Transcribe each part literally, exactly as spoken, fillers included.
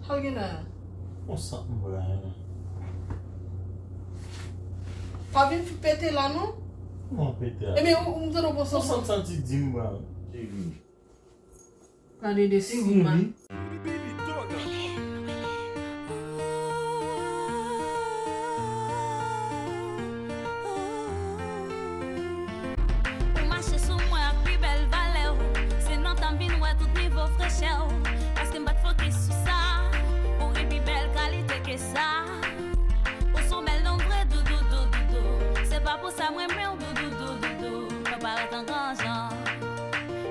Sa l gen la? Yon sant m pran. Pa vin pete la, non? Non, pete a. Ebyen, ou, ou m tande w pran sant. Yon sant santi di m pran, cheri. Gade de sima. Ou mache sou mwen ak pi bèl valè w. Se nan tan m vin wè tout nivo frechè w. Paske m pa t fokis sou sa. Ou gen pi bèl kalite ke sa. Ou se yon bèl nonm vre, doudou, doudou, doudou. Se pa pou sa m renmen w, doudou, doudou, doudou. Mwen parèt an gran jan.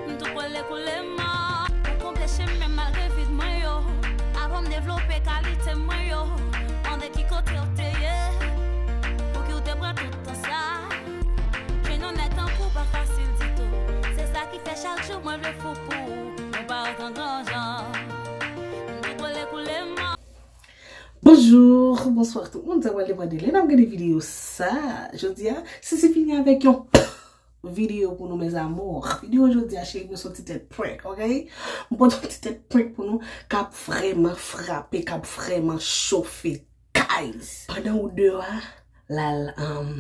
M tou kole koule mò. Ou konble chemen malgre vid mwen yo. Avan m devlope kalite mwen yo. Mande ki kote w te ye. Pouki w te pran tout tan sa. Jwenn yon nèg tankou w pa fasil ditou. Se sa ki fè chak jou mwen vle fou pou ou. Mwen parèt an gran jan. M tou kole koule mò. Bonjou, bonswa tout moun, sa pral depann de lè n ap gade videyo sa. Jodi a, Sisi vini avèk yon videyo pou nou, mes amours. Videyo jodi a, cheri, nou se yon ti tèt prank, ok? M pote yon ti tèt prank pou nou k ap vrèman frape, k ap vrèman chofe, guys. Pandan ou deyò a, l al, um,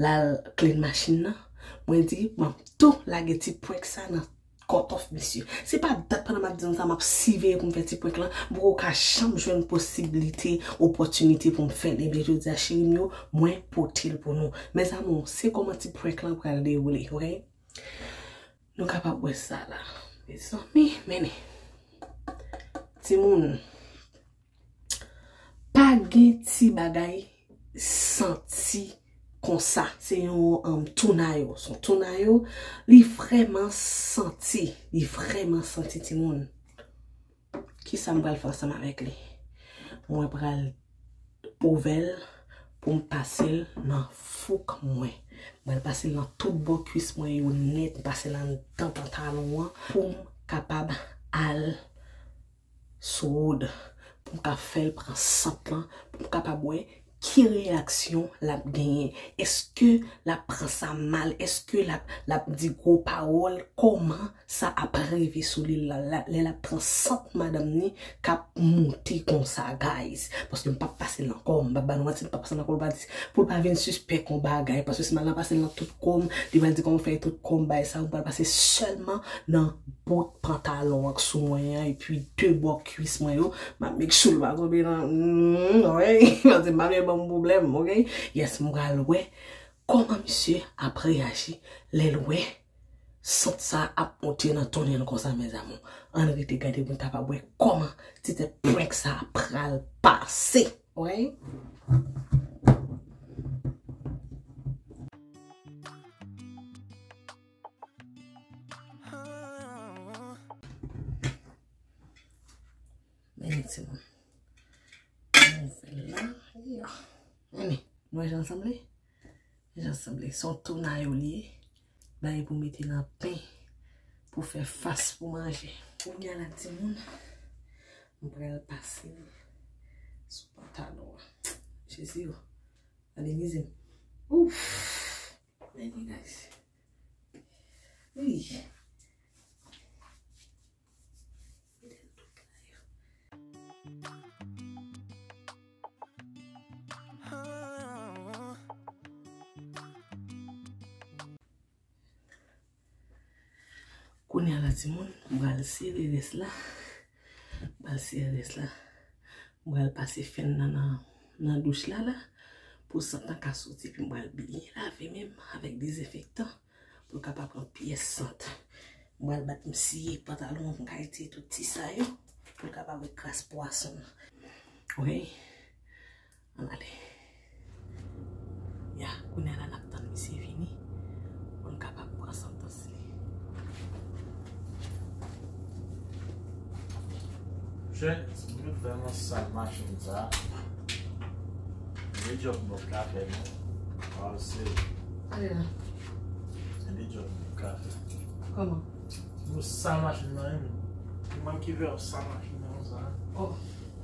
l al clean machin nan, mwen di, bon, tou lage ti prank sa nan kòtòf, mesye. Se pa dat pandan m ap di nou sa, m ap siveye pou m fè ti prank lan. M poko ka janm jwenn posiblite, opòtinite pou m fè l. Ebyen, jodi a, cheri m yo, mwen pote l pou nou. Mes amours, se kòman ti prank lan pral dewoule, ok? Nou kapab wè sa la. Mezanmi, mennen. Timoun, pa gen ti bagay santi konsa. Se yon, um, tounayo. Se yon tounayo. Li vrèman santi. Li vrèman santi, timoun. Kisa m pral fè ansanm avèk li? Mwen pral ouvè l pou m pase l nan fouk mwen. Mwen pral pase l nan tout bò kwis mwen yo nèt, pase l anndan pantalon an pou m kapab al sou wood, pou m ka fè l pran sant lan, pou m kapab wè ki reyaksyon l ap genyen. Èske l ap pran sa mal? Èske l ap, l ap di gwo pawòl? Kòman sa ap rive sou li la, la, lè l ap pran sant madanm ni k ap monte konsa, guys? Paske m p ap pase l nan kò m, m p ap ba nou manti, m p ap pase l nan kò m, pou l pa di, pou l pa vin sispèk yon bagay, paske si m al nan pase l nan tout kò m, li pral di kòman w fè tout kò m bay sa, m pral pase sèlman nan bout pantalon an k sou mwen an, epi de bò kwis mwen yo, m ap make sure l pa tonbe nan, mm, wi, paske m pa vle ban m pwoblèm, ok? Yes, m pral wè kòman misye ap reyaji lè l wè sant sa ap monte nan tonnè l konsa, mes amours. Ann rete gade pou n kapab wè kòman ti tèt prank sa pral pase. Wi. Men timoun. Mwen fè l la. Ya. Men, nou wè jan l sanble? Jan sanble, se yon tounayo li ye. Bagay pou mete nan pen, pou fè fas pou manje. Kounye a la, timoun, m pral pase l sou pantalon an. Jezi o. Gade mizè m. Ouf. Gade, guys. Wi. Kounye a la, timoun, m pral sere rès la. M pral sere rès la. M pral pase fèn nan, nan, nan douch la, la. Pou sant lan ka soti, epi m pral byen lave men m avèk dezenfektan. Pou l kapab pran pyès sant. M pral bat m siye pantalon an pou m ka retire tout ti sa yo. Pou l kapab wè kras pwason an. Ok? Ann ale. Ya, kounye a la n ap tann misye vini. Pou l kapab pran santans li. Monchè, si nou vrèman sal machin sa, se de djòb nou ka fè, non? Waw, se. Ale la. Se de djòb nou ka fè. Kòman? Nou sal machin nan, wi. Se mwen ki fè w sal machin nan konsa. Oh.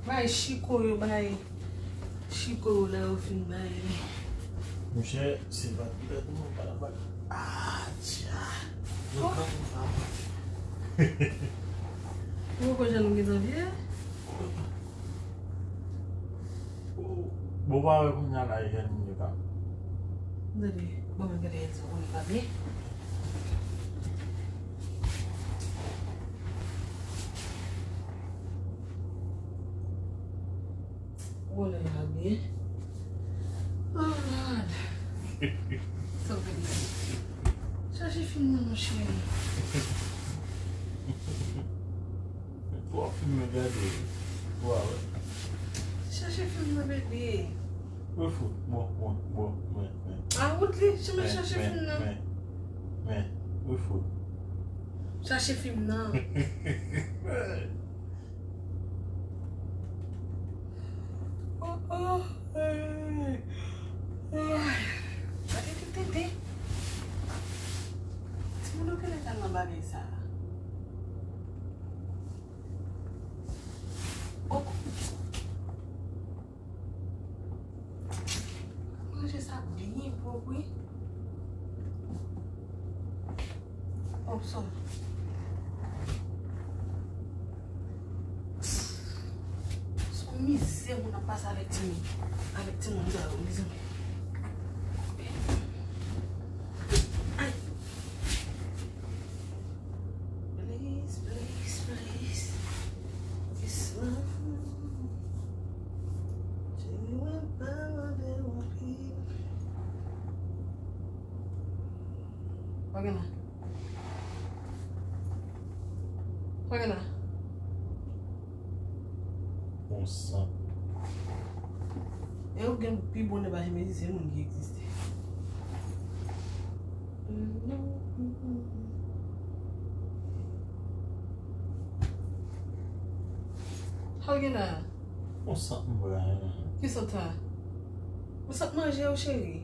Bay chiko yo, bay chiko yo la yo fin bay li. Monchè, se pa ti bèt non, pa la bak. Ah, tcha. Yo kanpe sa. Ou wè jan nou gentan vye? Bon, pa wè kounye a la, e jèn moun yo ka. Tande, bon, mwen gade, e di, ou pa byen. Ou lè la byen. Oh, Lord. Sa w gade? Chache fim nan, mon cheri. Twòp fim mwen gade. Wa wè. Chache fim nan, bebe. Wi, fout. Bon, bon, bon, men, men. A, wout li, chemen chache fim nan. Men, men, wi, fout. Chache fim nan. Oh, oh, hey. Ay. Gade tout tete. Timoun yo genlè ta nan bagay sa a. Oh. Ranje sa byen pwòp, wi. Oh, sorry. Se yon mizè moun ap pase avèk timoun. Avèk timoun sa yo, mezanmi. Ay. Please, please, please. This one. Genuine power, they won't be. Pa gen la. Pa gen la. Bon sant. E ou gen pi bon nèg pa janm egziste, moun ki egziste. Sa w gen la? Bon sant m pran. Ki sant sa? Bon sant manje yo, cheri.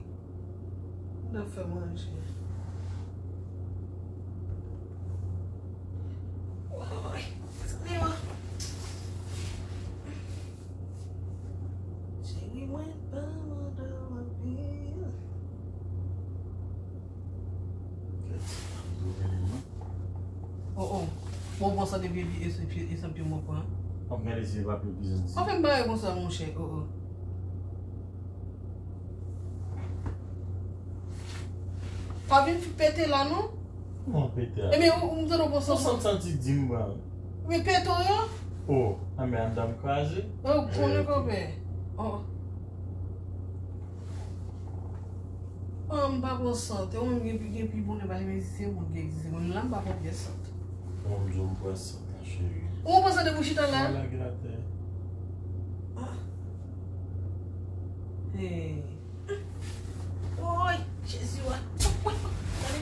N ap fè manje. Woy, santi yo. Cheri mwen pa mande w anpil. Oh, oh. Bon, bon, sa depi e, e, e, e, santi mwen pran. W ap gade si se pa pye pizan. Pa fè m bagay konsa, monchè. Oh, oh. Pa vin pete la, non? Non, pete a. Ebyen, ou, ou, m tande w pran sant. Ou santi di m pran. Men pete w yo? Oh, a men anndan m kraze. Oh, konnen konpè. Oh. Oh, m pa pran sant. Ou menm gen pi, gen pi bon nèg pa janm egziste, moun ki egziste. Moun la, m pa pran pyès sant. Bon, m di w m pran sant. Ou pran sant depi w chita la? Mwen lage l atè. Ah. Hey. Woy, Jezi, wa. Woy, woy, gade.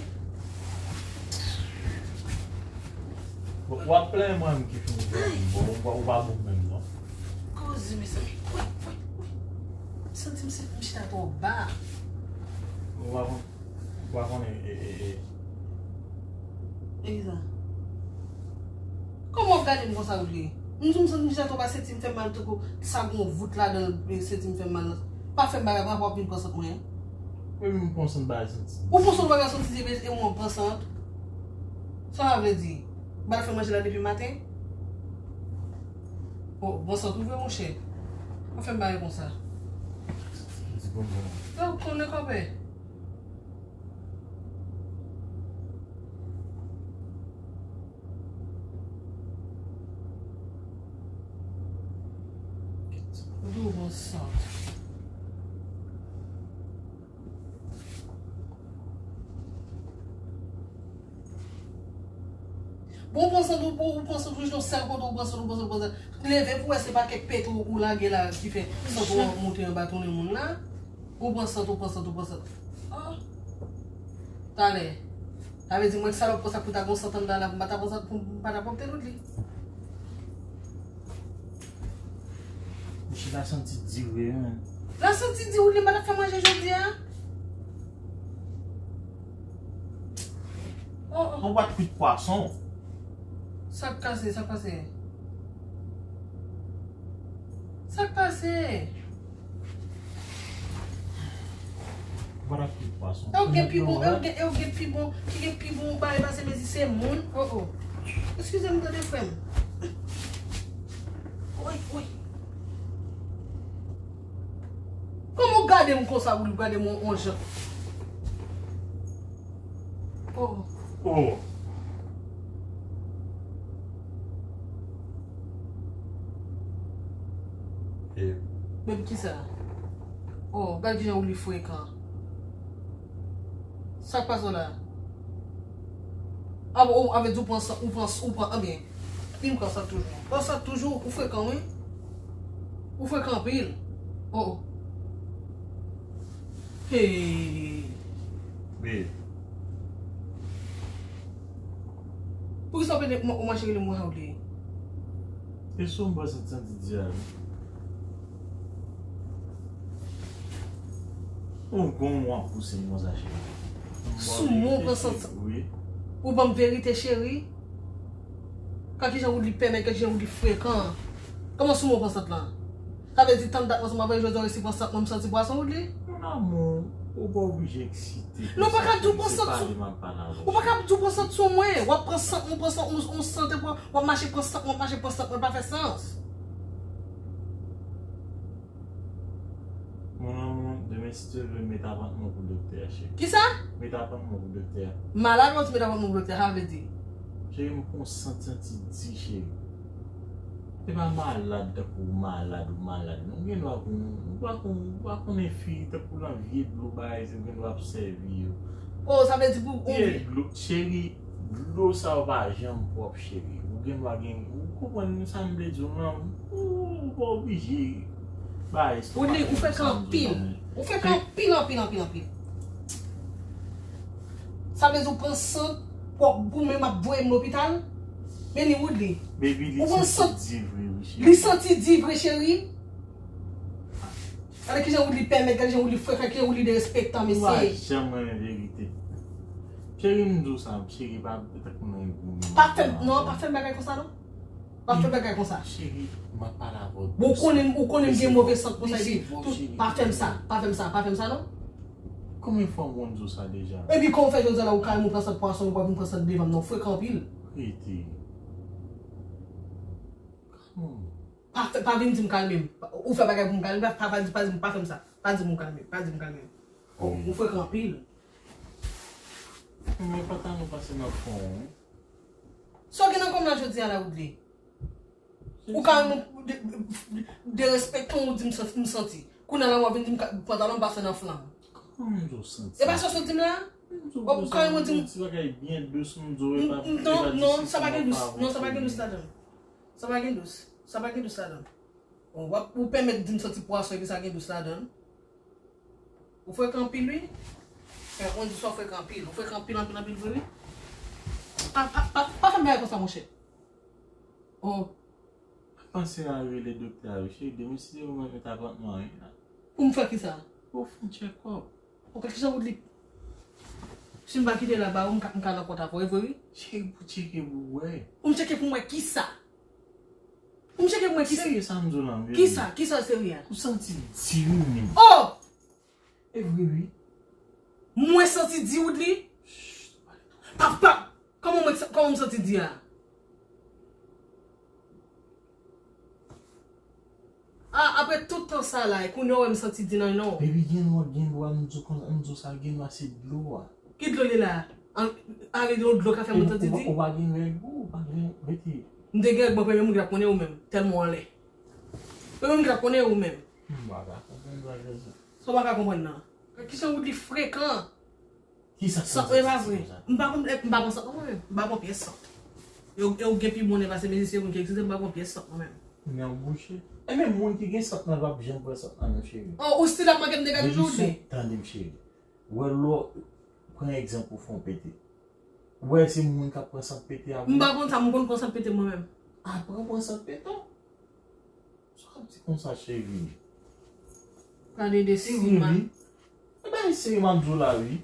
W ap plenyen mwen ki fin bon, ou pa, ou pa bon menm, non. Koze, mezanmi. Woy, woy, woy. M santi m se, m chita twò ba. Ou pa konn, ou pa konnen, e, e, e. E kisa? Kòman w ap gade m konsa, Roger? M di w m santi m chita twò ba, senti m fè mal tankou sa gon vout ladan l, senti m fè mal. Pa fè m bagay, pa w ap vin pran sant mwen. Wi, m pran sant bagay santi. Ou pran sant bagay santi, e mwen pran sant. Sa sa vle di? M pa fè manje la depi maten? Oh, bon sant ou vre, monchè. Pa fè m bagay konsa. Di bon, bon. Yo, konnen konpè. Ou bon sant. Bon, ou pran sant, ou, ou pran sant, ou jwenn yon sèl kote, ou pran sant, ou pran sant, ou pran sant. Leve pou wè se pa kèk pete ou, ou lage la ki fè sant ou ap monte anba tounen moun la. Ou pran sant, ou pran sant, ou pran sant. Oh. Talè. Sa vle di mwen k salòp konsa pou ta gon sant anndan la, pou m pa ta pran sant, pou m pa ta pwòpte tout li. Monchè, la santi di vre, men. La santi di, ou li m pa t ap fè manje jodi a. Oh, oh. Yon bwat kwit pwason. Sa k kase, sa k pase? Sa k pase? Bwat kwit pwason. E w gen pi bon, e w gen, e w gen pi bon, ki gen pi bon bagay pase mezi se moun. Oh, oh. Eskize m tande frè m. Woy, woy. Gade m konsa, ou gade m on jan. Oh. Oh. Eh. Menm kisa? Oh, gade kijan ou li frekan. Sa k pase w la? A bon, ou, a vle di ou pran sant, ou pran, ou pran, anben, li m pran sant toujou. Pran sant toujou, ou frekan, wi. Ou frekan anpil. Oh. Hey. Babe. Poukisa w pede, mwen, mwen cheri, li mwen ou li? E sou mwen santi di a, wi. Ou gon mwen pouse m konsa, cheri. Sou mwen pran sant. Wi. Ou ban m verite, cheri. Ka kijan ou li pèmèt, ka kijan ou li frekan. Kòman sou mwen pran sant lan? Sa vle di tann dat mwen ansanm avè jodi a resi pran sant mwen, m santi pwason ou li? Mon amour, ou pa oblije eksite. Non, ou pa ka di w pran sant sou. Ou pa ka di w pran sant sou mwen. W ap pran sant mwen, pran sant mwen, on sant, w ap mache pran sant mwen, w ap mache pran sant mwen, pa fè sans. Mon amour, demen si Dye vle, met apantman pou doktè a, cheri. Kisa? Met apantman pou doktè a. Malad, ou di met apantman pou doktè a, sa vle di? Cheri, m pran sant santi di, cheri. Se pa malad tankou malad ou malad. Non, ou gen dwa konn, ou pa konn, ou pa konnen fi tankou nan vye dlo bagay, se ou gen dwa ap sèvi yo. Oh, sa vle di pou ou. Vye dlo, cheri, dlo sa yo pa janm pwòp, cheri. Ou gen dwa gen, ou konprann sa m vle di w, non? Ou, ou pa oblije bay estonmak. Ou frekan anpil. Ou frekan anpil, anpil, anpil, anpil. Sa vle di ou pran sant, w ap goumen, m ap voye m lopital. Men ni Woodly. Baby, li santi di vre, wi, cheri. Li santi di vre, cheri. Gade kijan Woodly pèmèt, gade kijan Woodly frekan, kijan Woodly derespektan, mesye. Ou pa janm renmen verite. Cheri, m di w sa, cheri, pa tankou nan yon goumen. Pa fè m, non, pa fè m bagay konsa, non. Pa fè bagay konsa. Cheri, m ap pale avè w. Bon, ou konnen, ou konnen m gen move sant konsa, epi tout, pa fè m sa, pa fè m sa, pa fè m sa, non. Konbyen fwa m konn di w sa deja? Epi kòman w fè jodi a la, ou ka renmen pran sant pwason, ou pa vin pran sant devan m, non, frekan anpil. Rete. Come on. Pa fè, pa vin di m kalme m. Ou fè bagay pou m kalme m, pa, pa, pa di, pa di m, pa fè m sa. Pa di m kalme m, pa di m kalme m. Ou, ou frekan anpil. Men pantalon pase nan fon, wi. Sa w gen nan kò m la jodi a la, Woodly? Ou ka de, de, derespekte w, ou di m santi, m santi. Kounye a la, w ap vin di m ka, pantalon pase nan flanm. Kòman w santi? E pa sa w di m la? Ou ka di m. Ti bagay byen dous, m di w, e pa, non, non, sa pa gen dous. Non, sa pa gen dous ladan. Sa pa gen dous. Sa pa gen dous ladan. Bon, w ap, ou pèmèt di m santi pwason epi sa gen dous ladan. Ou frekan anpil, wi. Eh, on di sa w frekan anpil. Ou frekan anpil, anpil, anpil vre, wi. Pa, pa, pa, pa fè m bagay konsa, monchè. Oh. Pa panse a rele doktè a, wi, cheri. Demen si Dye vle, mwen met apantman, wi. Pou m fè kisa? Pou w fè yon tchèkòp. Ou ka kijan ou li? Si m pa kite la ba ou, m ka, m ka nan kont avè w, e vre, wi. Cheri, pou tcheke pou w wè. Pou m tcheke pou m wè kisa? Pou m tcheke pou m wè kisa? Serye sa m di w la, baby. Kisa? Kisa serye a? Ou santi di wi menm. Oh! E vre, wi. Mwen santi di Woodly? Shh, pa pale twò. Pa, pa, kòman mwen, kòman m santi di a? Ah, apre tout tan sa la, e kounye a w wè m santi di nan non. Baby, gen dwa, gen dwa, m di w konsa, m di w sa, gen dwa se dlo a. Ki dlo li la? An, ale yon dlo ka fè mwen santi di? Ou pa gen règ ou, ou pa gen, rete. M te gen règ, mwen premye moun ki t ap konnen ou menm, tèlman w anlè. Premye moun ki t ap konnen ou menm. M pa ka konprann bagay sa. Sa w pa ka konprann nan? Kijan Woodly frekan? Kisa sant e pa vre. M pa konn, m pa pran sant non mwen menm. M pa pran pyès sant. E w, e w gen pi bon nen pase mezisyen moun ki egziste, m pa pran pyès sant mwen menm. Men w bouche. E menm moun ki gen sant nan p ap janm pran sant nan non, cheri. Oh, ou still ap manke m dega toujou, Woodly? Tande m, cheri. Wè lè w pran egzanp ou fè yon pete. Wè se moun k ap pran sant pete a. M pa konn sa, m konn pran sant pete mwen menm. Aprann pran sant pete w. Sa w ap di konsa, cheri? Gade de seri, wi. E bagay serye m ap di w la, wi.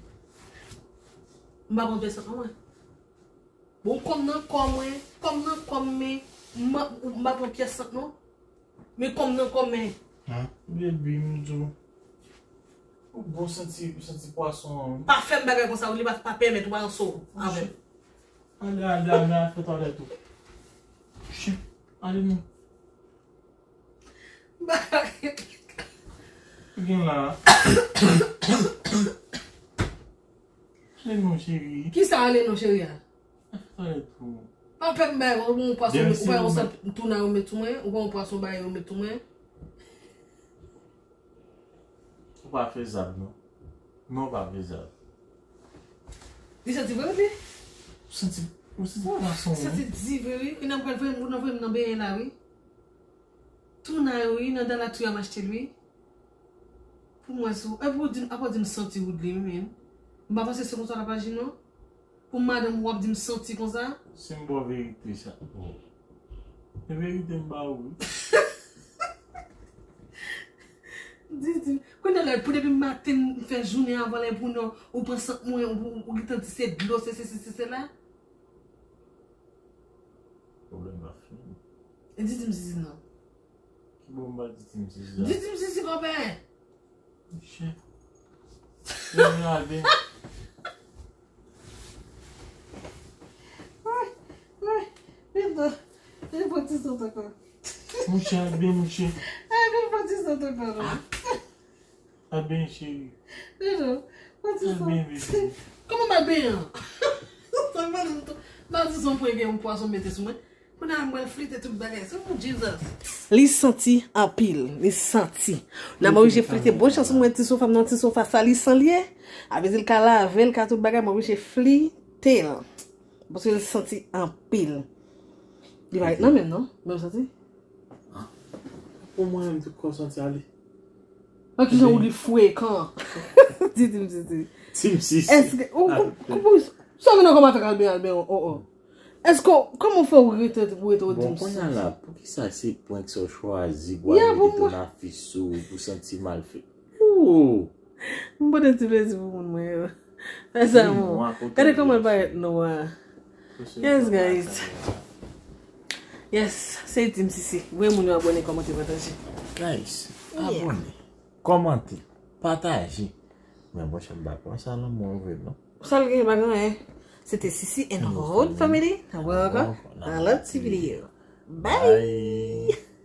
M pa pran pyès sant non mwen. Bon, kòm nan kò mwen, kòm nan kò m, men m, m pa pran pyès sant non. Men kòm nan kò m, men. Baby, m di w. Ou bon santi, santi pwason an, wi. Pa fè m bagay konsa, wi, li pa, pa pèmèt ou pa ranse w avè m. Ale, ale, ale, al fè twalèt ou. Chut. Ale non. Gen la. Rele non cheri. Kisa rele non cheri a? Sa e tou. Pa fè m bay ou yon pwason, ou bay yon sòt tounay ou met sou mwen, ou bay yon pwason bay ou met sou mwen. Ou pa fezab non. Non, ou pa fezab. Li santi vre wi. Ou santi, ou santi pwason wi. Santi di vre wi. Kounya m pral voye m, nou voye m nan benyen la wi. Tounay wi, nan Dalatou a m achte l wi. Pou mwen sou, epi ou di m, apa w di m santi wood li menm. M pa panse se konsa l ap aji non. Pou madanm ou ap di m santi konsa. Se m ba w verite sa. E verite m ba ou wi. Di, di, kounye a la, pou depi maten m fè jounen avan lè pou non, ou pran sant mwen, ou, ou, ou gentan di se dlo, se, se, se, se, se la. Pwoblèm pa fini. E di, di m sisi non. Ki bon m pa di Tim Sisi a? Di Tim Sisi, konpè. Monchè. Yo, yo, a byen. Ay, ay, vin non. Vin pran ti sant ankò. Monchè, a byen, monchè. Ay, vin pran ti sant ankò non. A byen, cheri. Vin non. Pran ti sant. A byen, bebe. Kòman m a byen an? Sa m pa di m tou. M pa di se yon pwen gen yon pwason mete sou mwen. Kounye a mwen flite tout bagay. Se pou Jesus. Li santi anpil. Li santi. Nan mwen oblije flite. Bon chans mwen ti sofa m nan ti sofa sa li san liye. Avè di l ka lave l ka tout bagay mwen oblije flite l. Paske li santi anpil. Li pa ret nan men non. Men ou santi? Pou mwen menm tout kò santi ale. Nan ki jan ou li frekan? Di, di m, di, di. Tim Sisi. Èske ou, ou, ou, ou, sa vin nan kòmantè Kalben Alben, oh, oh. Èske w, kòman w fè w rete, ou rete ou Bon, Tim kounye a Sisi? La, poukisa se prank sa w chwazi pou al Ya, mete pou mwen. Tounafis sou ou pou santi mal fè? Ooh! M pote ti plezi pou moun mwen yo. Fè sa Wi, moun. Nwa kote Gade kòman l parèt nwa. Yes, guys. Yes, se Tim Sisi. Voye moun yo abòne, kòmante, pataje. Guys, Yeah. Abòne, kòmante, pataje. Men monchè, m pa kwè sa lanmou an vre non. Sa l gen pa gen anyen. Se te Sisi and Whole Family. Nan wè ankò nan lòt ti videyo. Bye! Bye.